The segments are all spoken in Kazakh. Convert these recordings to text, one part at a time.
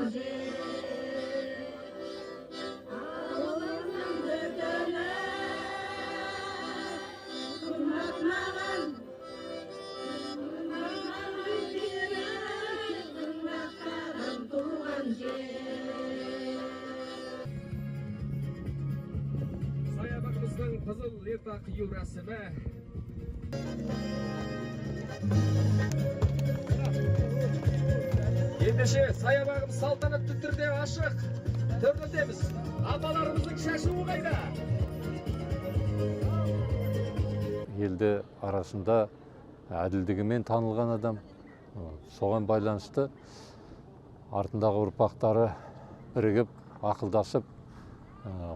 Жер, ауылымның дүкені қымбат маған, қымбат маған жерім, қымбат маған туған жер. Саябағымыздың қызыл лента қию рәсімі. Ендеше, саябағымыз салтанатты түрде ашық. Төрдеміз. Апаларымыздың шашуы қайда? Елде арасында әділдігімен танылған адам. Соған байланысты артындағы ұрпақтары бірігіп, ақылдасып,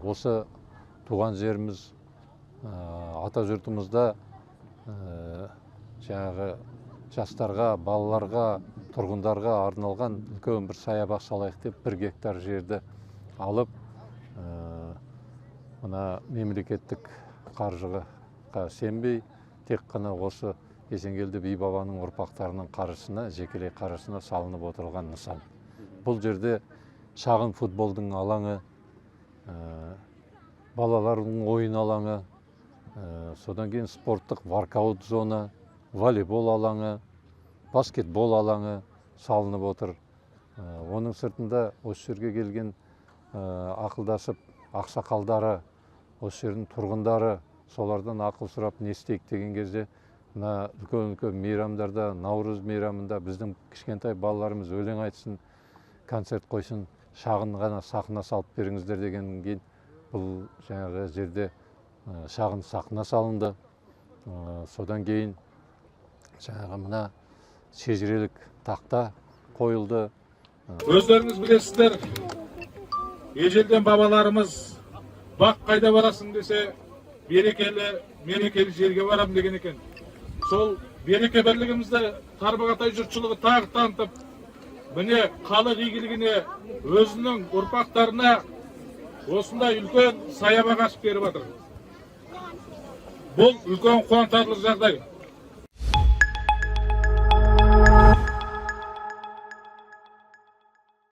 осы туған жеріміз, ата жұртымызда, жаңағы жастарға, балаларға, тұрғындарға арналған үлкен бір саябақ салайық деп 1 гектар жерді алып, мына мемлекеттік қаржыға сенбей, тек қана осы Есенгелді би бабаның ұрпақтарының қаржысына, жекелей қаржысына салынып отырған нысан. Бұл жерде шағын футболдың алаңы, балалардың ойын алаңы, содан кейін спорттық воркаут зона, волейбол алаңы, баскетбол алаңы салынып отыр. Оның сыртында осы жерге келген, ақылдасып ақсақалдары, осы жердің тұрғындары, солардан ақыл сұрап не істейік деген кезде, мына үлкен-үлкен мейрамдарда, Наурыз мейрамында біздің кішкентай балаларымыз өлең айтсын, концерт қойсын, шағын ғана сахна салып беріңіздер дегеннен кейін бұл жаңағы жерде, шағын сахна салынды. Содан кейін жаңағы мына шежірелік тақта қойылды. Өздеріңіз білесіздер, ежелден бабаларымыз бақ қайда барасың десе, берекелі, мерекелі жерге барам деген екен. Сол береке бірлігімізді Тарбағатай жұртшылығы тағы танытып, міне, халық игілігіне, өзінің ұрпақтарына осындай үлкен саябақ ашып беріп жатыр. Бұл үлкен қуантарлық жағдай.